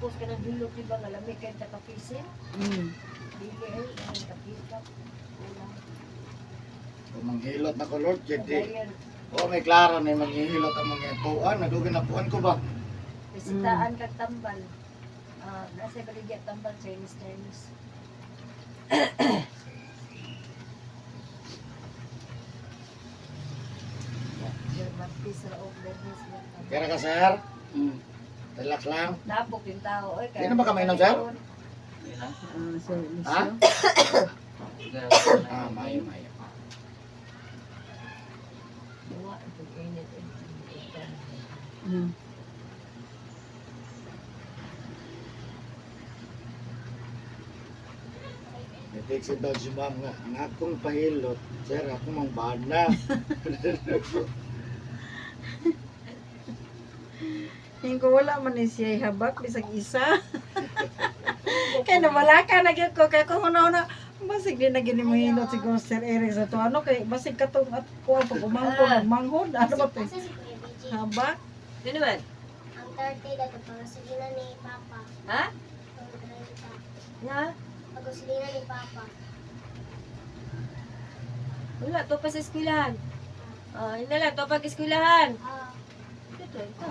Tapos kanang hilot, di ba nga lami kay takapisin? Dili ay kanang kapikap. Kulang. Kung manghilot na ko, Lord, jadi. Padayon. O may klaro na manghihilot ang mga tuan. Nadugin na puan ko ba? Bisitaan kag tambal. Ah, nasa baligya tambal, Chinese Chinese. Martis ra og Bernes. Kaya ka, sir? Relax lang. Tapok yung tao oy. Di na ba ka mainom, sir? Ah, Sir Ha? Eliseo. Ah, mayo, mayo. Duwa itong init. Eh. May text daw si ma'am nga, ang akong pahilot, sir, ako mang bana. Yung ko wala man ni siya habak bisag isa. Kay nawala ka na gyud ko kay kung una-una basig di na gini mo hilot siguro Sir Eric sa to ano kay basig katong at kuan pag umangkon nagmanghod ano ba to Asa si Kuya BJ? habak. Ano naman? Ang 30 dato pagasolina ni Papa. Ha? Ang 30. Nga? Pagasolina ni Papa. Wala, to pa sa eskwelahan. Ah, yun na lang, to pag eskwelahan. Ah, Ito, ito.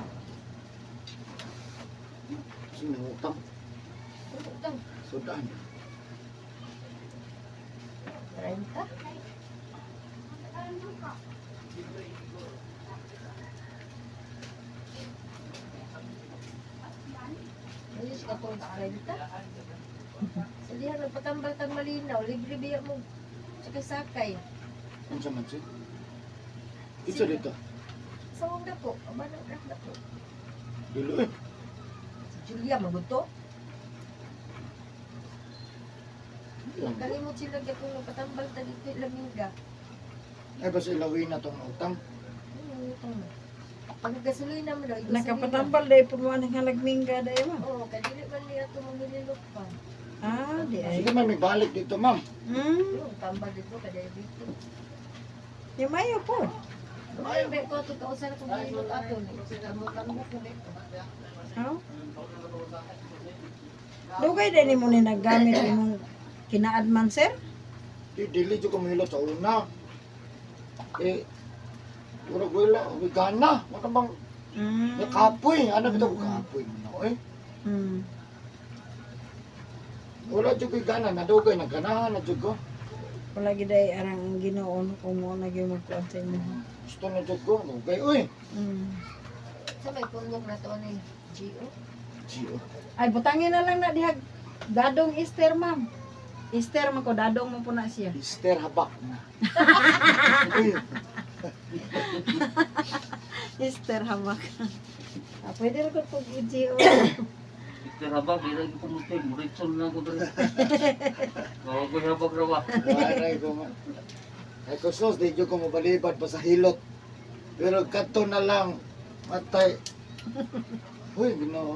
Sino utang? Ito, Sudan. 30. Ayos ka po, 30. Sa diha, nagpatambal kang malinaw, libre biya mo. Sakay-sakay. Ano sa man siya? Ito dito. Sa wong po, aba na na po. Dilo eh. Si Julia, maguto. Yan. Kalimot sila gyapon nagpatambal ta dito lamiga. Ay, basta ilawin na tong utang. Ano itong pag gasolina mo daw, gasolina. Nakapatambal dai pud mo anang halagmingga dai ma. Oo, kay dili man niya ito manghililok pa. Ah, di ay. Sige ma'am, may balik dito, ma'am. Yung tambal dito kay diabetes. Di mayo po. Ay, be ko to kausa na kung gihilot ato ni. Tambok ko dito. Ha? Dugay dai nimo ni naggamit imong kinaad man, sir? Di, dili dyan kumilot sa una. Eh, murag wala, may gana. Wala bang, may kapoy. Ano bitaw ko kapoy mo na, eh. Wala dyan ko'y gana, nadugay, nagganahan na dyan ko. Wala gid ay arang ang Ginoo no kung mo na gyud magkuan sa imo. Gusto na dyan ko, dugay, uy. Sa may pulong na to ni Gio. Gio. Ay butangin na lang na dihag dadong Easter, ma'am. Easter man ko dadong mo po na siya. Easter habak na. Uy, Easter habak. Ah, pwede ra ko pag GO. Mr. Habag, di lagi pumutoy. Muritson lang ko dali. Bawa ko habag rawa. Waray ko ma. Ay ko sus, di jud ko mabalibad pa sa hilot. Pero kadto na lang matay. Uy, Ginoo.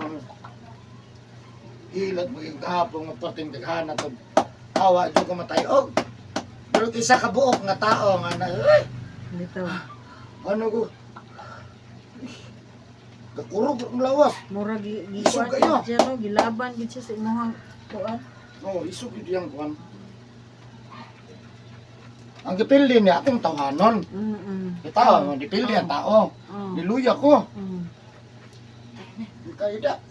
Hilot mo yung gahapon nga perting daghana to. Awa jud ko matay og. Pero isa ka buok nga tao nga na, ay, Dito. ano ko? Gakurog ang lawas. Murag Isog gikuan kayo. siya no, gilaban gid siya sa imong kuan. Oh, isog yun diyang kuan. Ang gipili niya akong tawanon. Itaw, ang gipili ang tao. Oh. Niluya ko. Kaida.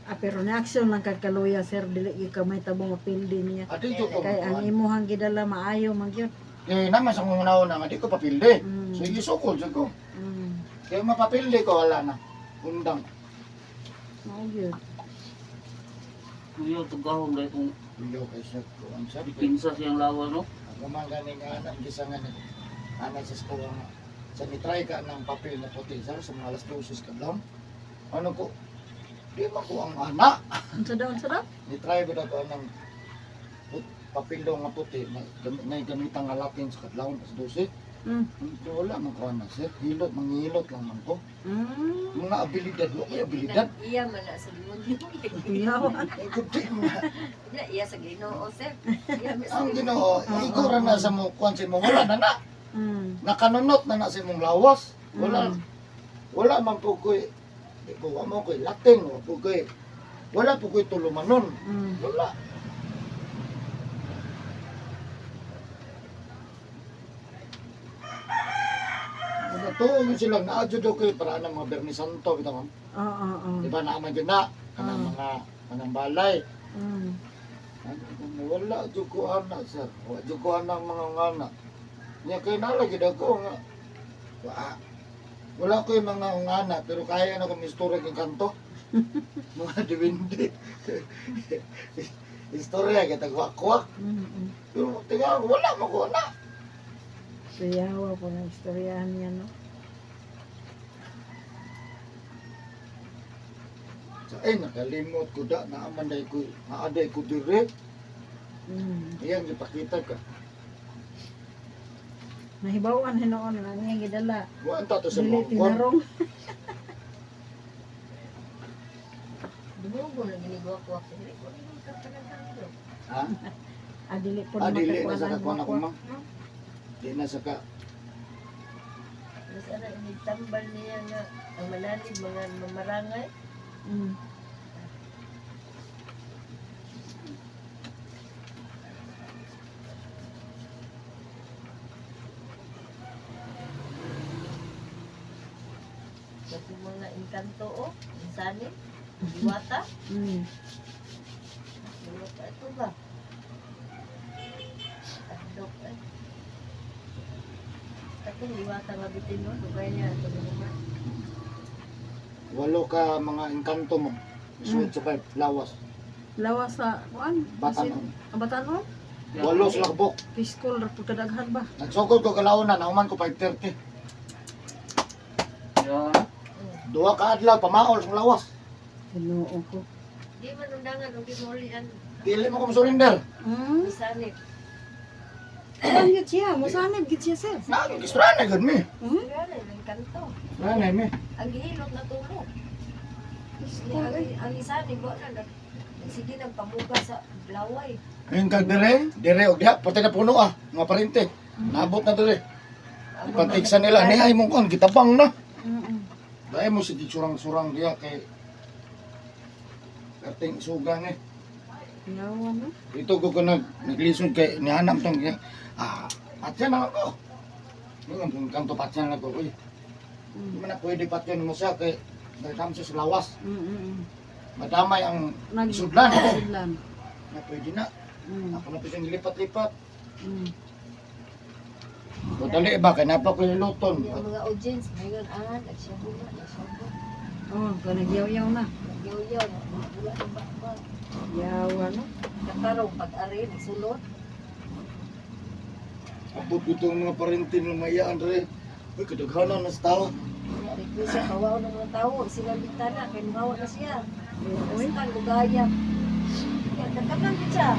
Ah, pero ni action lang kag kaluya, sir, dili gyud ka may tabo mapildi niya. Adi jud ko. Kay ang imuhang gidala maayo man gyud. Eh, naman sa kong una nga di ko papildi. So isukol jud ko. Kaya mapapildi ko wala na. Undang. Mao gyud. Kuya, tugahon dahil kung Luyo kay siya ko ang sabi. ipinsa siyang lawa, no? Ang man gani nga anak gisa nga ni anak sa eskwela nga. Sa nitry ka ng papel na puti sir sa mga alas 12 kadlawon. Ano ko? Di man ko ang anak. Unsa daw, unsa daw? Nitry ko daw ng papel daw nga puti na, na gamitan nga Latin sa kadlawon alas 12. Hindi, wala man ko ana sir. Hilot, manghilot lang man ko. Mga abilidad, wala ko'y abilidad. Iya man na sa demonyo. Kuyaw. Ay, kundi mga Iya, iya sa Ginoo, sir. Iya man sa ang Ginoo, igora na sa mo kuan sa mo wala na na. Nakanunot na na sa imong lawas. Wala wala man po ko'y di ko wa mo ko'y Latin, wa po ko'y Wala po ko'y tulumanon. Wala. Ano to, yun sila, naadyo daw kayo para ng mga Bernie Santo, bitaw ma'am. Oo, oo. Di ba naaman yun na, kanang mga kanang balay. Ano, wala, jud ko ana, sir. Wala jud ko ana ang mga ngana. Nya kay nalagi ako nga. Wa, wala ko yung mga ngana, pero kaya na kong istorya ng kanto. Mga diwindi. Istorya, kita kwak-kwak. Pero tinga, wala mo ko na. Suyawa po ng istoryahan niya, no? So, ay, nakalimot ko da, naaman day ko, naaday ko dire. Ayan, ipakita ka. Nahibawan hinuon na niya gidala. Buwan ta to sa Dili mga kwan. tinarong. Dumugo na ginigwa-kwa. Dili ko rin yung kapanagan. Ha? Ah, dili po Ah, dili na makakuha sa ng kakuan ako, makuha. ma'am. Di na sa ka. Mas ana inigtambal niya nga ang mananib mga mamarangay. Kasi mga engkanto o, insani, diwata. Diwata ito ba? Tandok eh. Katong diwata nga bitin no, dugay niya ito naman. Walo ka mga engkanto mo. Isuot sa pipe, lawas. Lawas sa kuan. Batanon. Ang batanon? Walo sa lakbok. Piskol ra pud kadaghan ba? Nagsugod ko kalauna, nauman ko 5:30. Yan. Duha ka adlaw, pamaol sa lawas. Ginoo ko. Di man undangan og di maulian Dili mo ko surrender. Isanib. Kuan gyud siya, mosanib gyud siya sir. Na, istorya na gud mi. Wala yung kanto. Nanay mi. Ang gihilot na tulo. Piskol Ang, eh. ang isanib wala na. Sige nagpamuga sa laway. Ngayon kag dire, dire og diha pati na puno ah, mga parente. Naabot na dire. Ipantigsa nila ni ay mong kon gitabang na. Dahil mo sige surang-surang diha kay karting isuga ni. Yawa no. Ito ko ko nag naglisod kay nihanam tong ah patyan na ako. Yung ang kanto patyan na ko uy. Di man na pwede patyan mo siya kay dahil siya sa lawas. Madamay ang Nag sudlan. Sudlan. Na pwede na. Ako na po siyang nilipat-lipat. O dali ba kay napa ko yung luton. Yung mga audience, ngayon, ah, nagsyabo na, nagsyabo. Oh, kanagyaw-yaw na. Nagyaw-yaw, wala ng bakba. Yawa no. Katarong pag-ari, nagsulot. Abot ko itong mga parente ng mayaan re. Uy, kadaghanan na sa tao. Kaya request siya, kawaw ng mga tao. Sila bintana, kay muhawa na siya. Uy. Basta, lugaya. Kaya nagkakang yun siya.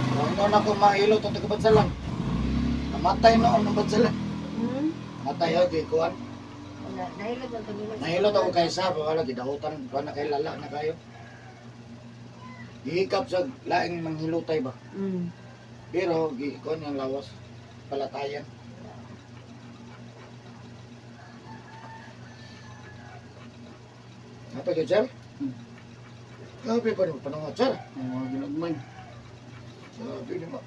Kung ano na ko mahilot ang tagabansalan. Namatay noon ang bansalan. Namatay ha, kay kuan. Wala, nahilot ang tumulong. Nahilot ako kay sa, wala gidahutan, kuan na kay lala na kayo. Gihikap sa laing manghilutay ba. Pero gi kuan yung lawas palatayan. Apa ka, sir? Kape pa rin, panangot, sir. Ang mga ginagmay. Sabi ni ma.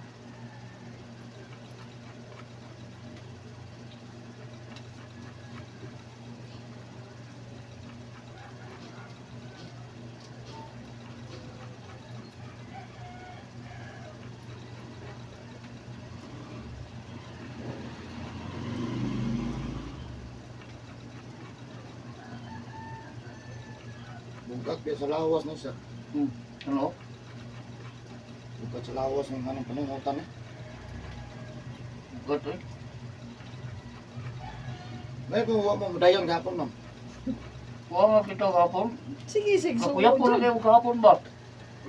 Bugak biya sa lawas na siya. Ano? Bugak sa lawas ng anong panungutan eh. Bugat eh. May kung huwag mo madayon gapon ma'am. Kuha nga kita kahapon. Sige, sige, subo. Kakuya po na kayo kahapon ba?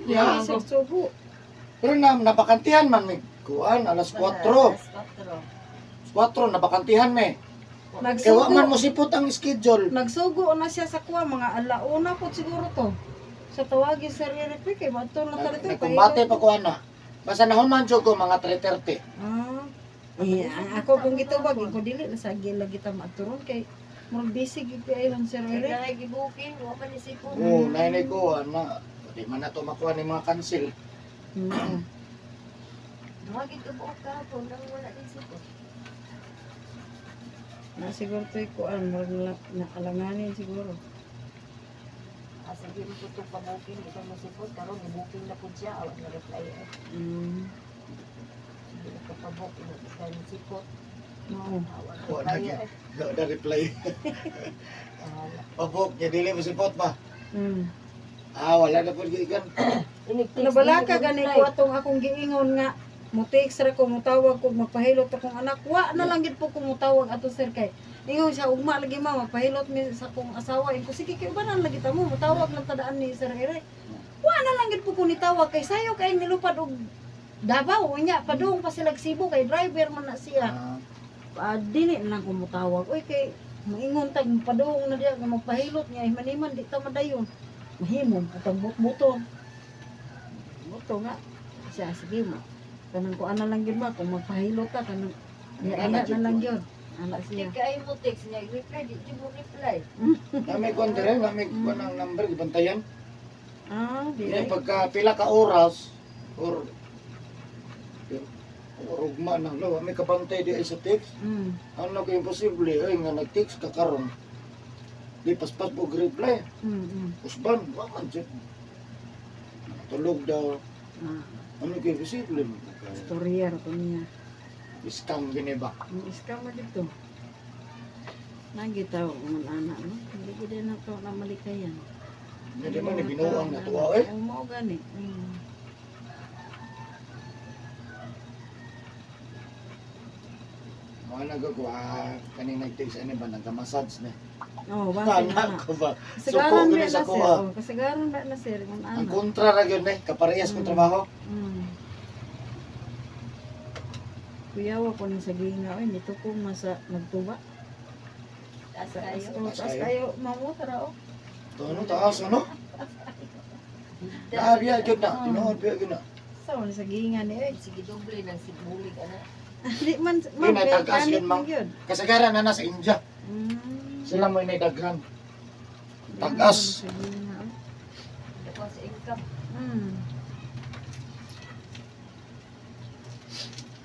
Yeah. Sige, subo. Pero na, nabakantihan man may kuan alas 4. Alas 4. 4 nabakantihan me. Kaya wa man Nagsugo. mo sipot ang schedule. Nagsugo na siya sa kuha mga alauna po siguro to. Sa tawagin Sir Eric kay mato na Nag- ta Nagkumbate pa kuan na. Basta nahuman jud ko mga 3:30. Ah. Eh, ang ako kung gitubag ko dili na sa lagi ta maaturon kay Murag busy gyud kay lang, Sir Kaya Eric. na gibuking, wa pa ni sipon. Oo, nainay ko ana. Di man na to makuha ni mga cancel. Duha gid ka buok kahapon nang wala ni sipon. Na siguro to'y kuan, murag nakalanganin siguro. Asa di mo tutok pa-booking, di pa mo sipon karon ni-booking na pud siya, awa na reply eh. Sige na ka pa-book, ino ka ni sipon. Oo. Awa na Wa na reply gyud. eh. Wa na reply. Wala. Pabok, niya dili mo sipot ba? Ah, wala na po gikan. Inig-text, Nabala dili ka mo gani reply. ko atong akong giingon nga mo text ra ko, mutawag ko, magpahilot akong anak. Wa na lang gid po ko mutawag ato, sir, kay ingon siya ugma lagi ma magpahilot mi sa akong asawa. Ingon ko sige kay ubanan lagi ta mo, mutawag lang tadaan ni Sir Eric. Wa na lang gid po ko nitawag kay sayo kay nilupad og Davao unya padung pa sila Cebu kay driver man na siya. Ah, Ah, dili na lang ko mutawag. Uy kay maingon tag padung na diya nga magpahilot niya ay maniman di ta madayon. Mahimo atong buto. Buto nga. Siya sige mo. Kanang kuan na lang gyud ba kung magpahilot ta kanang ya, Ana ana jud na lang ko. gyud. Ana Di siya. kay mo text niya, reply di jud mo reply. Na may kuan dire, na may kuan ang number gibantayan. Ah, di Niya ay. pagka pila ka oras or or ugma na lo, may kabantay di ay sa text. Ano kay imposible ay nga nag-text ka karon. Di paspas po reply. Usban, wa man jud. Tulog daw. Ah, Ano kay imposible man. storya ra to niya. Scam gini ba? Ang iska mo dito. Nagitaw ang ana no. Hindi ko din na to na malikayan. Hindi man ni binuang na tuwa eh. Oo, mao gani. Mga nagagawa kaning nag-text ani ba nagka-massage ni. Oh, base na. Anak ko ba? Suko Kasagaran gini ba sa na sir? kuha. Oh, kasagaran ba na sir? Kung Ang ano. kontra ra gyud ni, kaparehas kong trabaho. Kuyawa ko ning sa ginga oy nito ko masa nagtuba. Taas kayo. Oh, Taas taas kayo. kayo mamo tara oh. To ano taas ano? Naabiya gyud na, tinuod biya gyud na. Sa ni sa ginga ni oy. Sige doble nang sibulig ana. Di man Uy, ma'am kay natag-as kanit yun, ma'am. man gyud. Kasagaran na na sa India. Sila mo inay daghan. Tag-as. Sa ginga, oy. Dako sa income.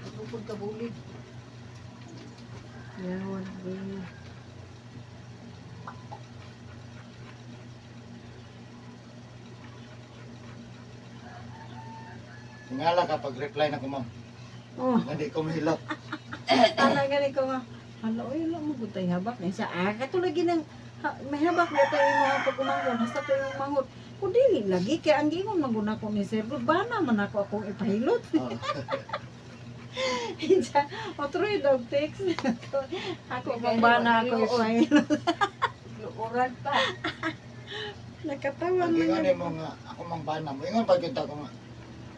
Tupod ka bulig. Yawan ginga. Tingala ka pag reply na ko ma'am. Oh, Hindi ko mahilot. ana gani ko nga. Hala oy, wala mo gud tay habak ni siya. Ah, kato lagi nang ha, may habak na tayo mga pag-umangkon. Hasta tayo manghot. Kung dili lagi kay ang giingon man gud nako ni Sir Rod, bana man ako akong ipahilot. Ah. Siya, otro dog text. Ako pang bana ako ipahilot. Luoran pa. Nakatawa Ang man ingon yun. mo nga ako mang bana mo. Ingon pag gyud ako nga.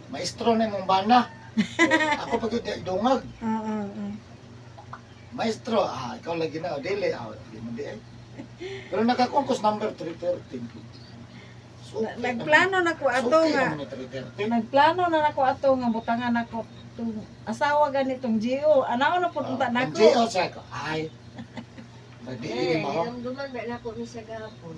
Maestro na imong bana. Ako pag gyud dungag. Oo, oo. Maestro, ah, ikaw lagi na, o, dili, ah, di mo di ay. Pero nakakuha number 313. Suki Nagplano na ko naman. ato Suki nga. naman ni 313. Nagplano na nako ato nga butangan nako tung asawa ganitong GO. Anaon na punta Ah, ang nako. GO sa ko, ay. Nagdiili Eh, ba ako? hinumduman ba nako ni siya gahapon.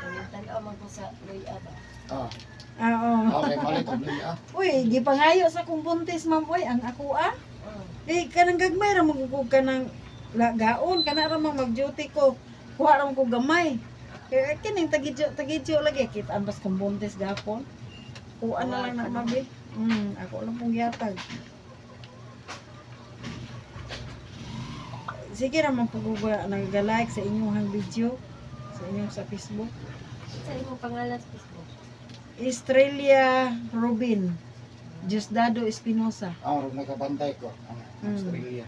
Ang tan-aw man ko sa Loya ba. Ah, Ah, oo. okay, mali to ah. Uy, gipangayo sa kong buntis, ma'am. Uy, ang ako ah. Oh. Eh, kanang gagmay ra magugug ka ng lagaon. Kana ra mang mag-duty ko. Kuha ra man ko gamay. Kaya kining tagidyo, tagidyo lagi. Kita bas kong buntis gapon. Kuha na lang na mabi. Ako lang pong yatag. Sige ra man pag nag-like sa inyong video sa inyong sa Facebook. Sa imong pangalan sa Facebook. Estrella Rubin. Diosdado Espinosa. Ah, rog nakabantay ko. Ang Australia.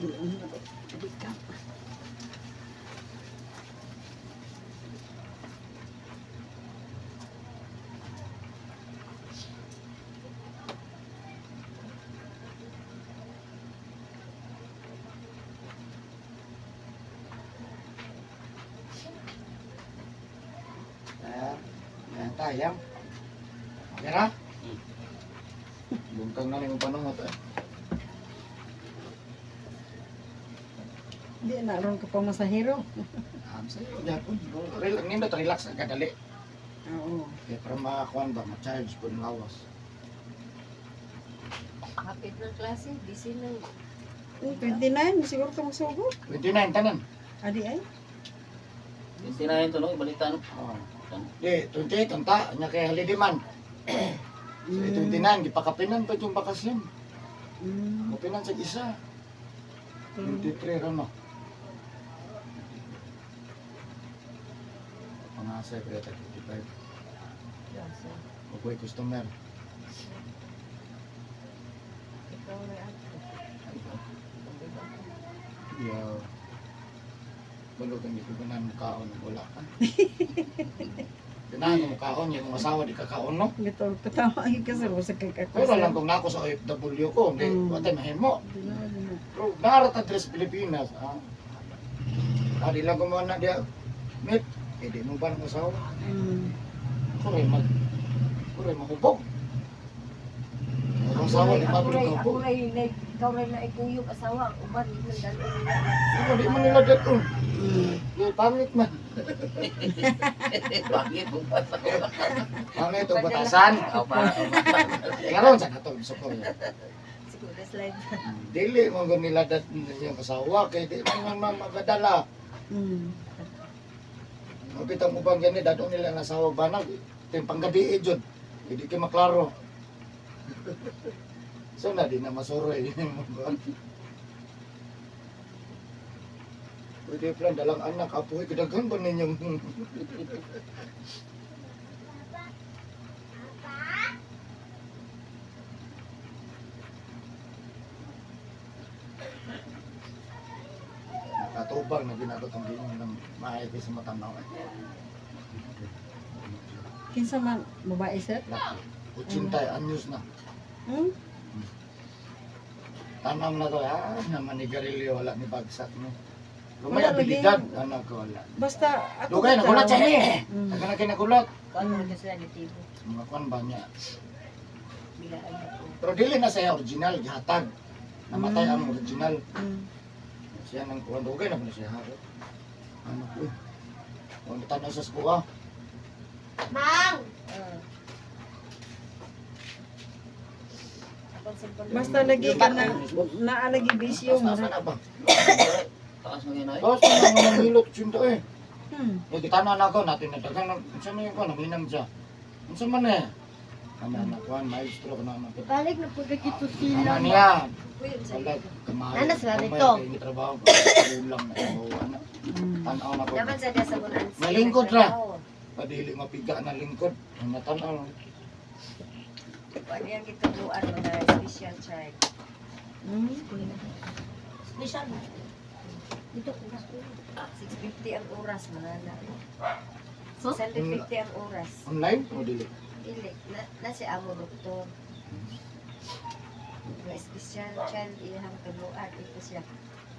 Di di ka. Ayan. Ayan tayo. Pera? Bungkang na rin yung panungot eh. Di na ron ka pa masahero. Sa'yo, yapon. Relax, nindot, relax, ang kadali. Oo. Kaya para makakuan ba, ma-charge po ng lawas. Hapit ng klase, busy na. 29 siguro itong sugo. 29, tanan. Adi ay. 29 to no, balita no. Oh. Di, 28, ang ta, nya kay holiday man. So, 29, gipakapinan pa yung bakasyon. Kapinan sa isa. 23 ron no. Pangasay, pero 35. Okay, customer. Ikaw na ato. Yeah. Balog ang ko ganan mukaon wala ka. Ganahan mo mukaon, yung mga asawa di ka kaon no. Bitaw katawa ang kasi mo sa kay ako. Pero lang kung nako sa OFW ko, hindi wala tayo mahimo. Pero narat address Pilipinas, ah. Adi lang ko na diya. Met, eh di mo ba ng asawa? Kuray mag kuray mahubog. Ang asawa di pa Ako ray, rin ako ray, ikaw ray na ikuyog asawa, ang uban, di man dalo nila. Di man nila daton. Di pangit man. Bakit mo ba? Pangit og batasan. Apa? Karon sa nato gusto ko. Siguro slide. Dili mo gud nila dat yung asawa kay di man man magadala. Mapita mo bang gani dadong nila ang asawa banag ting panggabi eh, jud. Hindi kay maklaro. So na di na masuroy. Pwede plan dalang anak apoy kadaghan ba ninyong Katubang na ginadot ang ginong ng maay kay sa matanaw. Kinsa man babae sir? Laki. 80 anyos na. Hmm? Tanam na to, ah, naman ni Garillo, wala ni Bagsak no. Lumay Wala, abilidad, lagi. anak ko wala. Basta ako Dugay, nagulat siya ni. Mm. Taga na kinagulat. Kuan mo rin sila ni Tibo. Mga kuan ba niya. Bilaan ako. Pero dili na siya original, gihatag. Namatay ang original. Siya nang kuan, dugay na kuno siya. Ano ko eh. Kung tanaw sa skuha. Mang! Ah. Akong simple. Basta lagi ka na naalagi bisyo mo. Taas na ba? Taas na ginoy. Taas na nga nangilot sinto eh. Yung kitana na ako, natin nadagan, unsa man yung kuan, nanginang siya. Unsa man eh. Ano na kuan, maestro ko na anak. Balik na po kagito Ano niya? Kuya, sa Wala, kamay. Nana sila Kamay dito. kay trabaho. Kulang na ako, ano. Tanaw na ko. Dapat sa dasa mo na. Nalingkod ra. Padili mapiga na lingkod. Ang natanaw. Ano yung gituluan mga special child? Special. Dito ko 650 ang oras mga na. 650 ang oras. Online o dili? Dili, na si amo doktor. Mga special child iyang tuluan ito siya.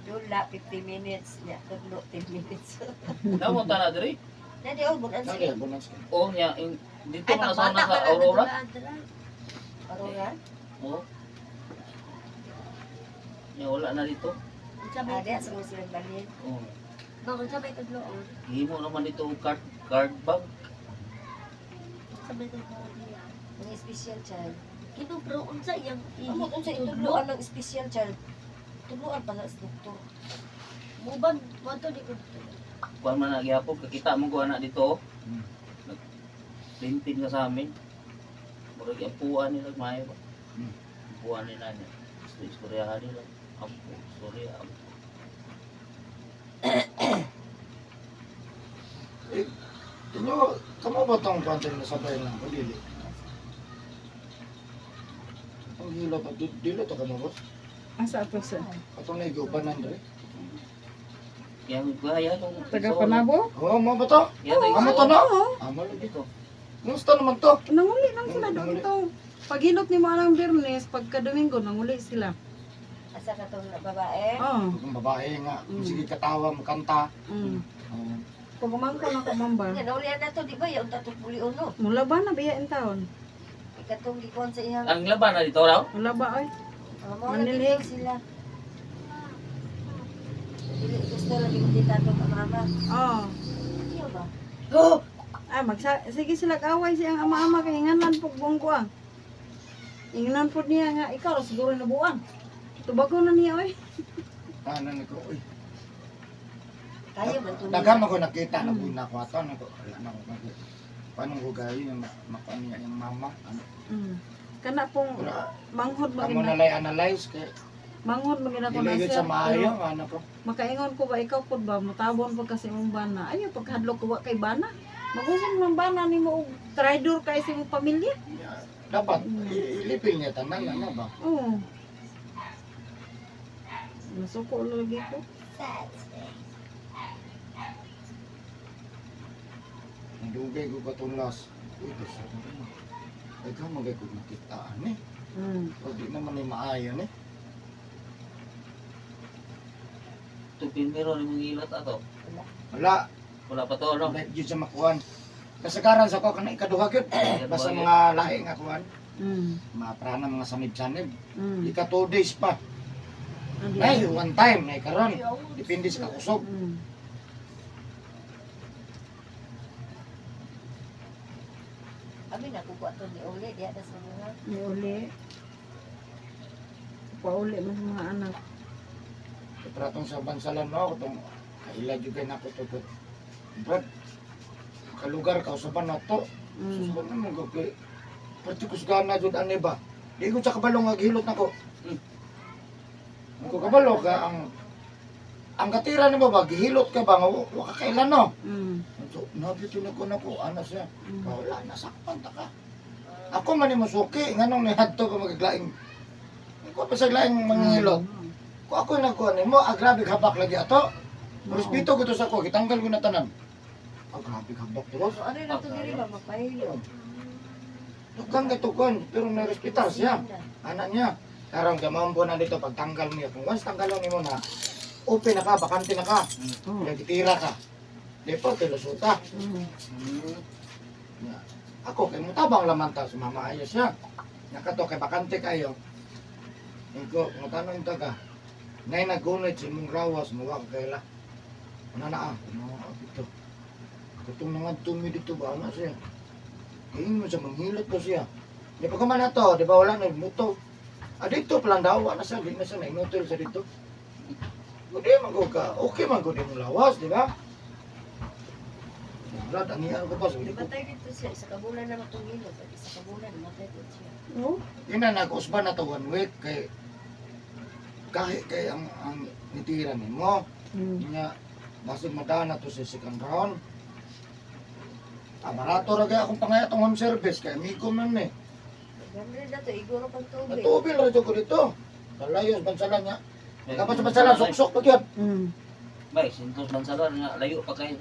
Dula 50 minutes, niya tudlo 10 minutes. Namo ta na diri. Na di oh bunan Nari, siya. bonus. Oh nya in- dito Ay, man sa pagbata na sa pa na Aurora. Aurora. Oh. Nya wala na dito. Ah, di sa mga silang balhin. Oh. Bakit sabay tudloon? Himo naman dito og card card bag. Sabay tudloon niya. Mga special child. Kino bro, unsa iyang Amo unsa itudloan ng special child? Tudloan pala sa doktor. Muban, wato di ko. Kuan man na gihapon kakita mo ko anak dito. Naglintin ka sa amin. Murag ampuan nila maayo ba. Ampuan nila niya. Gusto istoryahan nila. Ampo, istorya, ampo. Eh, inyo, kamo ba tong kuan na sabay lang o dili? Ang hila pa, dili to kamo boss? Asa ato sa? Katong naigubanan dre. Yang gaya tong Taga Panabo? Oh, mo ba to? Amo to no? Oo. Amo lagi to. Kumusta naman to? Nanguli lang sila doon to. Paghilot ni mo anang Biyernes, pagka Domingo, nanguli sila. Asa ka tong babae? Oo. Kung babae nga, sige katawa, makanta. Oh. Pagumangko na kumamba. Nga naulian na to, di ba? Yaon ta to pulion no. Mula ba na biya in taon? Ikatong gikuan sa iyang. Ang laban na dito raw. Mula ba oy? Ah, mao na Manilhig. dito sila. Dili gusto lagi ko dito atong mama. Oo. Iya ba? Oh. Ah, magsa sige sila kaaway siyang ama-ama kay inganan pug buong kuang. Ingnan pud niya nga ikaw ra siguro nabuang. Tubago na niya oy. Tanan ko, uy. Kaya man to. Daghan man ko nakita na buhay na ako ato na ko wala na ko kasi paano ko gayo yung makuha niya yung mama ano. Kana pong Pero manghod kamo magina na lay analyze kay manghod magina ko dili na gyud sir. sa maayo Pero ano ko. makaingon ko ba ikaw pud ba mutabon pud kasi imong bana. Ayo pagkahadlok ko wa kay bana. Maguson man bana nimo og traidor kay sa imong pamilya. Yeah, dapat ilipin niya tanan ano ba. Oo. Nasuko lagi ko. Nadugay ko katong last. Uy, basta ko rin. Ikaw magay ko nakitaan eh. O di naman ni maayo ni. Tupin meron ni mong ilot ato. Wala, Wala pa to no. wala gyud sa makuan. Kasagaran sa ko kana ikaduha gyud. Basta mga lahi nga kuan, mga prana mga sanib-sanib. Ika 2 days pa. Andi. Ay, one time na karon. Depende sa kakusog. Abi na kukuha to ni Uli diha na sa mga. Ni uli. Pauli man sa mga anak. Pratong sa bansalan no ako tong kaila jud kay nako to. Brad, kalugar ka usaban na to. Susuban naman ko kay Pati kusgana jud ani ba. Di ko sa kabalo nga gihilot nako. Ang ko kabalo ka ang katira nimo ba gihilot ka ba nga wa ka kailan no. So nabito na ko nako ana siya. Wala nasakpan ta ka. Ako man ni mosuki nganong nihadto ka magaglaing. Ko pa sa laing mga hilot. Ko ako nagkuha nimo, ah, grabe habak lagi ato. Respeto ko to sa ko, gitanggal ko na tanan. Ah, grabe habak to. So ano na to diri ba mapahilo. Tukang katukan, pero narespetar siya. Anak niya. Karon kay maambo na dito pagtanggal niya. Kung once tanggalon nimo na, open na ka, bakante na ka. Nagtira ka. Di pa, tilusuta. Ya. Ako, kay mutabang laman ta, sumama ayos siya. Nakato, kay bakante kayo. Iko, matanong ta ka. Nay nagunit sa imong rawas, muwa ka kaila. Ano na ah, ano dito. Katong nga tumi dito ba, ano siya. Tingin mo siya, manghilot ko siya. Di pa man na to, di ba wala na muto. Ah, dito palang daw, wala na siya, di na siya, nainutil sa dito. Hindi man ko ka, okay man ko di mo lawas, di ba? Brad, ang iyan ko pa, sabi ko, Matay dito siya isa ka bulan na matong hilot, at isa ka bulan matay dito siya. Oh. Ina nag-usba na to one week kay kahit kay ang nitira nimo nya basig madaan na to sa second round. Ah, barato ra kay akong pangayat ang home service kay amigo man ni. Gamre na to iguro pang tubig. Natubil ra jud ko dito. Kalayos bansalan niya. Kapag sa bansalan suksok pa gyud. Bay, sintos bansalan nga layo pa kayo.